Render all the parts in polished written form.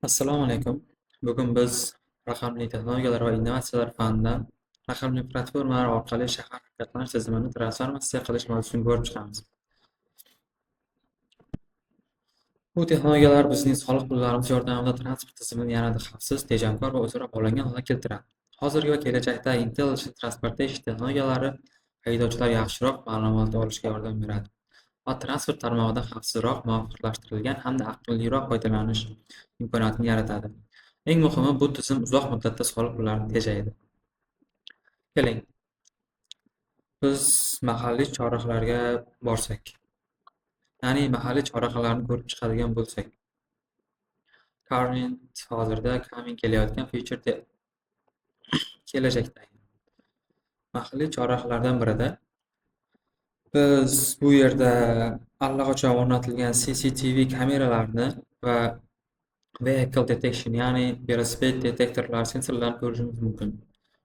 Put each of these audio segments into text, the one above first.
Assalomu alaykum. Bugun biz raqamli texnologiyalar va innovatsiyalar fanidan raqamli platformalar orqali shahar harakatlanish tizimini transformatsiya qilish mavzusini ko'rib chiqamiz. Bu texnologiyalar bizning soliq pullarimiz yordamida transport tizimini yanada xavfsiz, tejamkor va o'zaro bog'langan holga keltiradi. Hozirgi va kelajakda Intelligent Transportation texnologiyalari haydovchilar yaxshiroq ma'lumot olishga yordam beradi va transport tarmog'idan xavfsizroq, muvofiqlashtirilgan hamda aqlliroq foydalanish imkoniyatini yaratadi. Eng muhimi, bu tizim uzoq muddatda soliq pullarini tejaydi. Keling, biz mahalliy chorrahalarga borsak, ya'ni mahalliy chorrahalarni ko'rib chiqadigan bo'lsak, current hozirda, coming kelayotgan, future kelajakdagi mahalliy chorrahalardan birida biz bu yerda allaqachon o'rnatilgan CCTV kameralarni va vehicle detection, ya'ni velosiped detektorlar, sensorlarni ko'rishimiz mumkin.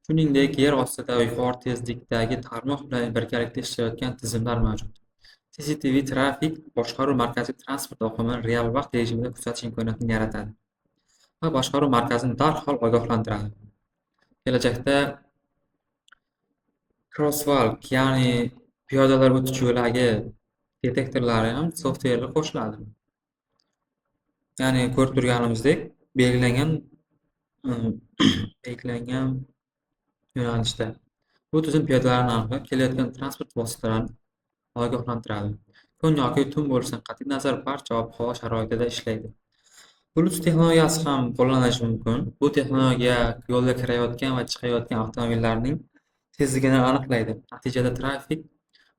Shuningdek, yer ostida yuqori tezlikdagi tarmoq bilan birgalikda ishlayotgan tizimlar mavjud. CCTV trafik boshqaruv markaziy transport oqimini real vaqt rejimida kuzatish imkoniyatini yaratadi va boshqaruv markazini darhol ogohlantiradi. Kelajakda crosswalk, ya'ni piyodalar o'tish yo'lagi detektorlari ham softverga qo'shiladi. Ya'ni ko'rib turganimizdek, belgilangan yo'nalishda. Bu tizim piyodalarni aniqlab, kelayotgan transport vositalarini ogohlantiradi. Kun yoki tun bo'lishidan qat'iy nazar, barcha ob-havo sharoitida ishlaydi. Bluetooth texnologiyasi ham qo'llanilishi mumkin. Bu texnologiya yo'lga kirayotgan va chiqayotgan avtomobillarning tezligini aniqlaydi. Natijada trafik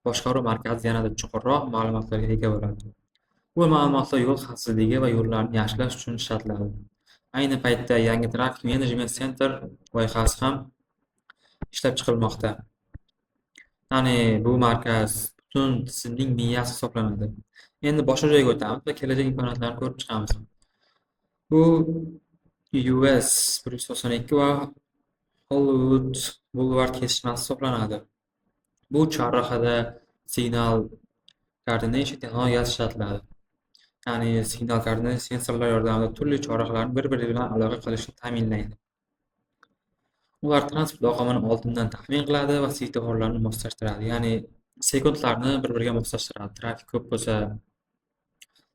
boshqaruv markazi yanada chuqurroq ma'lumotlarga ega bo'ladi. Bu ma'lumotlar yo'l xavfsizligi va yo'llarni yaxshilash uchun ishlatiladi. Ayni paytda yangi Traffic Management Center loyihasi ham ishlab chiqilmoqda. Ya'ni bu markaz butun tizimning miyasi hisoblanadi. Endi boshqa joyga o'tamiz va kelajak imkoniyatlarini ko'rib chiqamiz. Bu US 192 va Hollywood Boulevard kesishmasi hisoblanadi. Bu chorrahada signal coordination texnologiyasi ishlatiladi. Ya'ni signal coordination sensorlar yordamida turli chorrahalarni bir-biri bilan aloqa qilishni ta'minlaydi. Ular transport oqimini oldindan taxmin qiladi va svetoforlarni moslashtiradi. Ya'ni sekundlarni bir-biriga moslashtiradi. Trafik ko'p bo'lsa,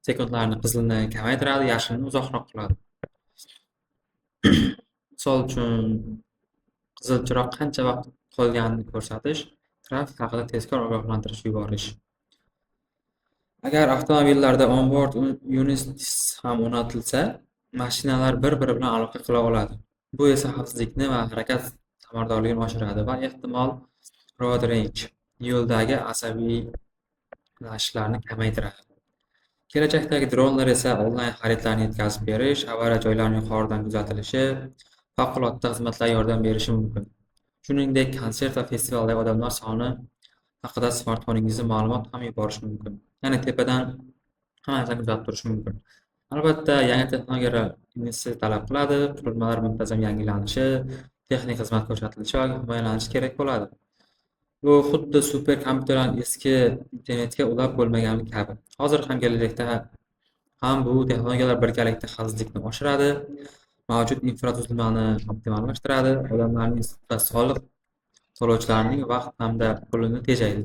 sekundlarni qizilni kamaytiradi, yashilni uzoqroq qiladi. Misol uchun, qizil chiroq qancha vaqt qolganini ko'rsatish, trafik haqida tezkor ogohlantirish yuborish. Agar avtomobillarda onboard units ham o'rnatilsa, mashinalar bir-biri bilan aloqa qila oladi. Bu esa xavfsizlikni va harakat samaradorligini oshiradi va ehtimol road rage, yo'ldagi asabiylashishlarni kamaytiradi. Kelajakdagi dronlar esa onlayn xaridlarni yetkazib berish, avariya joylarining yuqoridan kuzatilishi, favqulodda xizmatlar yordam berishi mumkin. Shuningdek, konsert va festivaldagi odamlar soni haqida smartfoningizga ma'lumot ham yuborishi mumkin. Ya'ni tepadan hamma narsani kuzatib turish mumkin. Albatta, yangi texnologiyalar investitsiya talab qiladi, qurilmalar muntazam yangilanishi, texnik xizmat ko'rsatilishi va himoyalanishi kerak bo'ladi. Bu xuddi super kompyuterlarni eski internetga ulab bo'lmagani kabi. Hozir ham, kelajakda ham bu texnologiyalar birgalikda xavfsizlikni oshiradi, mavjud infratuzilmani optimallashtiradi, odamlarning va soliq to'lovchilarning vaqt hamda pulini tejaydi.